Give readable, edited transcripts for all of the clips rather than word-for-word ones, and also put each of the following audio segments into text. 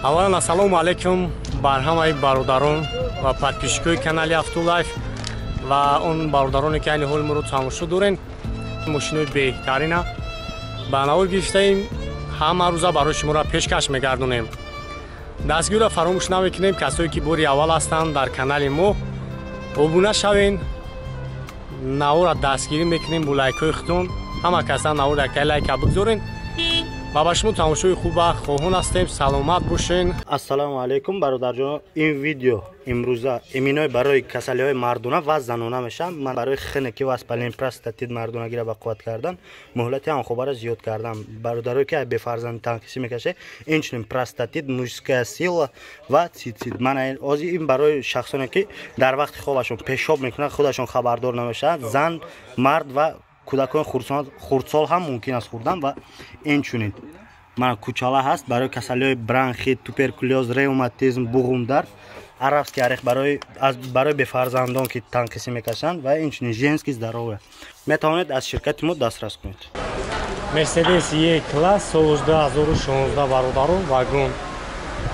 Аввалан ассалому алайкум бар ҳамаи бародарон ва подписчикои канали Автолайф ва он бародароне ки айни ҳол моро тамошо дорен. Мошинои беҳтарина ба навор гирифтаем, ҳама рӯза барои шуморо пешкаш мегардонем. Дастгириро фаромӯш намекунем. Касое ки бори аввал ҳастанд дар канали мо, обуна шавен, наворро дастгирӣ мекунем бо лайкҳои худтон. Ҳама каса навор яктай лайка бигзорен ва ба шумо тамошои хуба хоҳон ҳастем. Саломат бошен. Ассалому алайкум бародарҷон. Ин видео имрӯза иминой барои касалиҳои мардона ва занона мешавад. Ман барои хунукӣ ва воспаление простатит мардонагиро ба қувват кардан, муҳлати ҳамхобаро зиёд кардан, бародарое ки бефарзанд танқисӣ мекашед, инчунин простатит, мужская сила ва цицит. Ман ҳозир ин барои шахсоне ки дар вақти хобашон пешоб мекунанд, худашон хабардор намешаванд, зан, мард ва кӯдакони хурдсол ҳам мумкин аст хӯрдан. Ва инчунин мана кучала ҳаст барои касалиҳои бронхит, туберкулёз, ревматизм, буғумдард, арабский орех барои бефарзандон ки танқисӣ мекашанд ва инчунин женский здоровье. Метавонед аз ширкати мо дастрас кунед. Мерседес Е класс соли 2016 бародаро, вагон,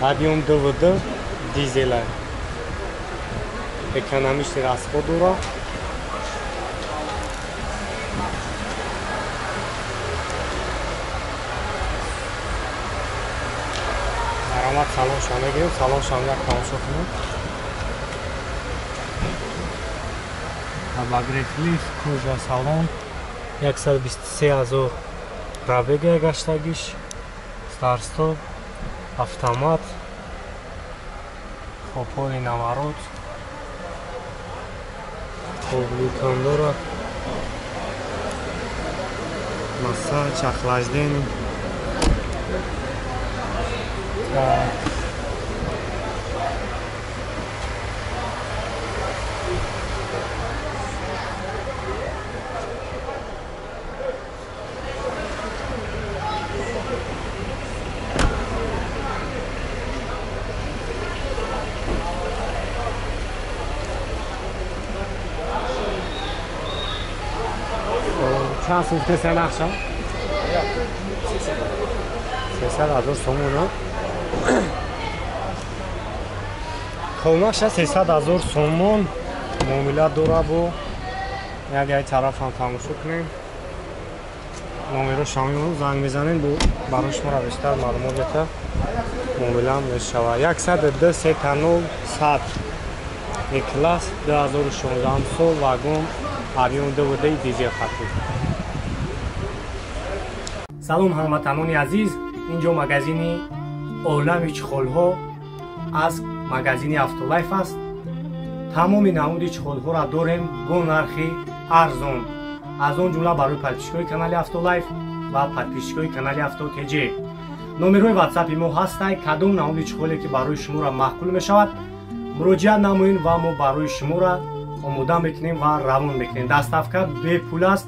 объем ДВД, дизела, экономичный расход дорад. Марҳамат, салоншон мегирем, салоншон як тамошо кунем. Обогрев лифт, кожа салон, 123 000 пробега гаштагиш, старт-стоп, автомат, хобҳои наворот, обликон дорад, массаж, охлаждение. Так. Чанд сум гуфтеса нақша? 300 000 сомон. Хоб, нақша 300 000 сомон муомила дора. Бо як яй тарафам тамошо кунем. Номеро шамимон занг мезанем, бо барои шуморо бештар маълумот мета, муомила мешавад. 102 3 100 Е класс 2016 сол, вагон, объем ДВД, дизел хати. Салом ҳамватанони азиз, инҷо магазини олами чиқолҳо аз магазини Автолайф аст. Тамоми намуди чиқолҳоро дорем бо нархи арзон, аз он ҷумла барои подписчикои канали Автолайф ва подписчикои канали Авто ТЖ. Номерҳои ватсапи мо ҳастанд. Кадом намуди чиқоле ки барои шуморо маъқул мешавад, муроҷиат намоед ва мо барои шуморо омода мекунем ва равон мекунем. Доставка бепул аст.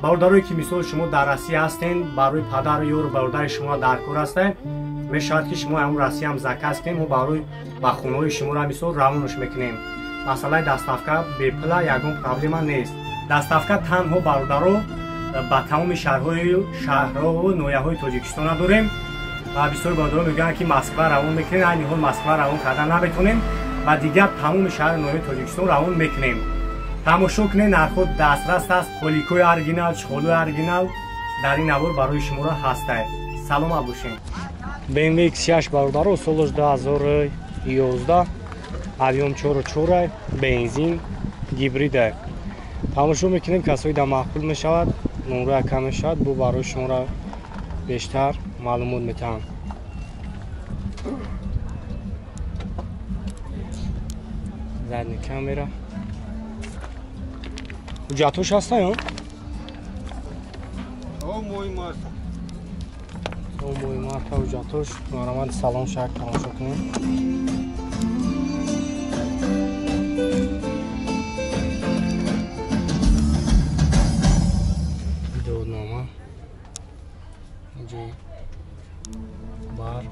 Бародарое ки мисол шумо дар Россия ҳастен, барои падару ёру бародари шумо дар кор ҳастен, мешавад ки шумо ҳамон Россияам заказ кунем, мо барои ба хонаҳои шуморо мисол равонаш мекунем. Масъалаи доставка бепула, ягон проблема нест. Доставка танҳо бародаро ба тамоми шаҳрҳову ноҳияҳои Тоҷикистона дорем ва бисёр бародаро мегӯянд ки Москва равон мекунем. Айни ҳол Москва равон карда наметонем ва дигар тамоми шаҳру ноҳияи Тоҷикистон равон мекунем. Тамошо кунед, нархҳо дастрас аст, поликои оригинал, чиқолои оригинал дар ин навор барои шуморо ҳастад. Саломат бошед. BMW X6 бародаро, солаш 2011, объем 4.4, бензин, гибрида. Тамошо мекунем, касое дар маъқул мешавад, номроя кам мешавад, бо барои шуморо бештар маълумот метаҳам. Задний камера. Ҳуҷҷатҳош ҳастанд ё? Моҳи марта ҳуҷҷатҳош. Марҳамат, салон шак тамошо кунем. Видеонома. Инҷои бар.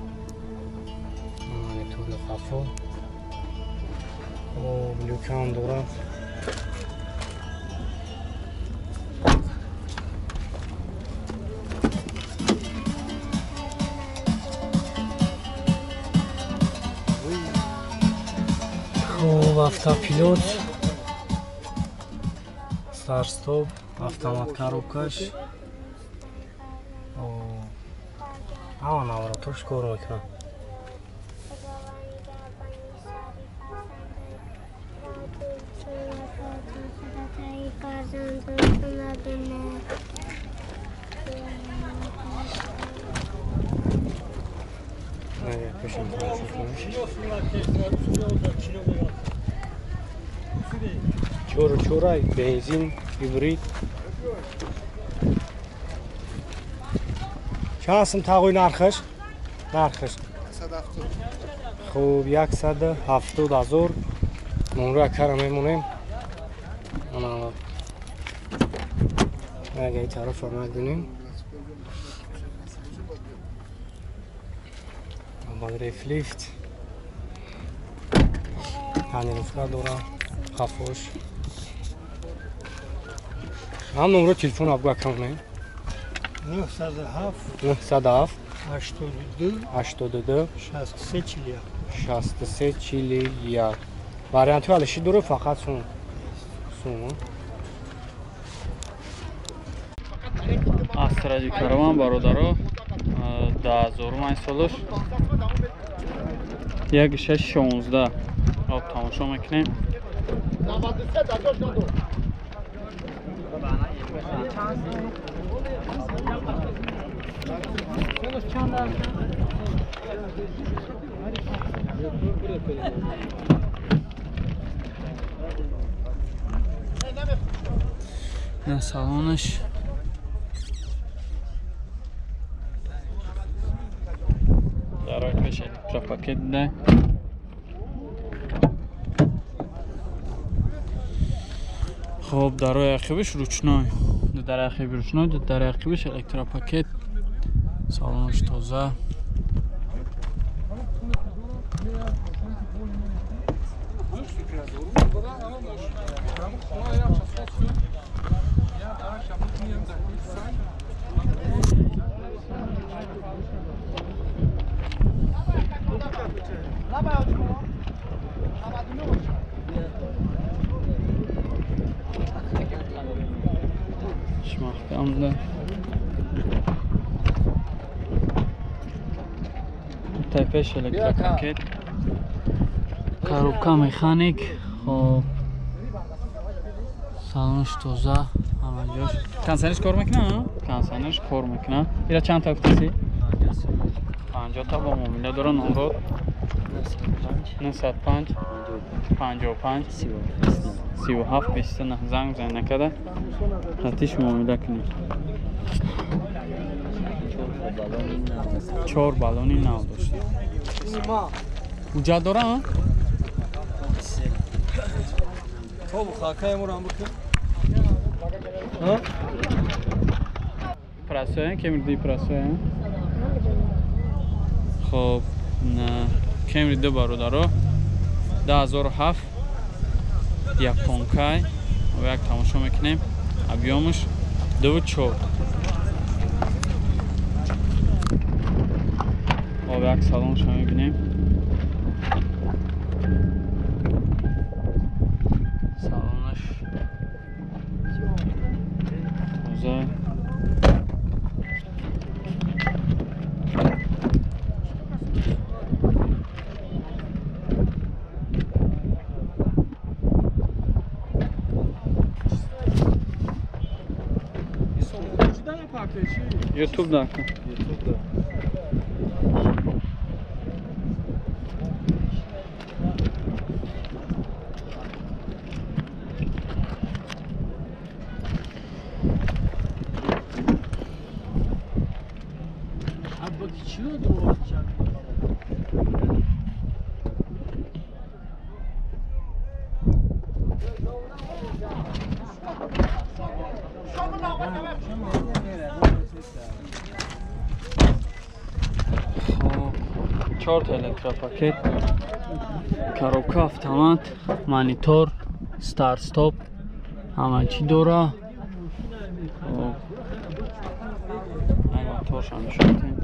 Монитори қафо. Люкам дорад. Хуб, автопилот, старт-стоп, автомат коробкаш. Ҳама наворотош кор мекунад. Чору чорай, бензин, гибрид. Чанд сум тағои нархаш? Нархаш 170. Хуб, 170 ҳазор. Номро акара мемонем. Ана ага ин тарафа мебинем. Рефлифт. Тонировка дора, хафош. Ҳам номро телефон абгу акам 907 907 82 82 63 41 63 41. Вариантҳои алиши дору фақат сум. Сум. Астраҷи караван бародаро 2005 солаш 1616 об тамошо мекунем. На салонаш дарои пеш электропакет да. Хоб, дарои ақибиш ручной, дар ақиби ручной, дар ақибиш электропакет. Салонаш тоза. Шмахтамда. Тайпеш электропакет. Коробка механик. Хоб, салонаш тоза, ҳама ҷош. Консаниш кор мекунад? Консаниш кор мекунад. Ира чанд та гуфтаси? 50 та бо муомила дора. Номрод 905 55 37 29. Занг зан накарда хатиш муомила кунед. 4 баллони нав дошт. Уҷа дора? Прасоян, Кемри ди прасоян. Хоб, Кемри ду бародаро 2007 японкай. Як тамошо мекунем. Объёмаш 2.4. Хоб, як салонша мебинем. Салонаш тоза. YouTube да. YouTube да. 4 تا электропакет, коробка автомат, монитор, старт стоп, ҳама чӣ дора. Моторшам нишон медиҳем.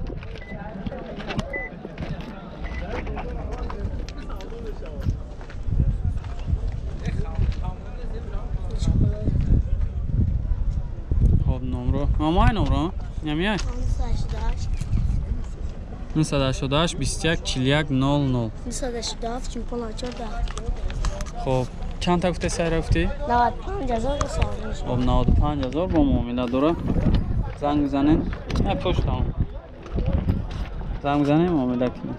Номро. Мамай номро? Намияй? 988 21 41 00. 987 45 14. Хоб, чанд та гуфте сайра гуфтӣ? 95 000 савдо. Хоб, 95 000 бо муомила дора. Занг бизанед. Не, пуштам. Занг бизанед, муомила кунед.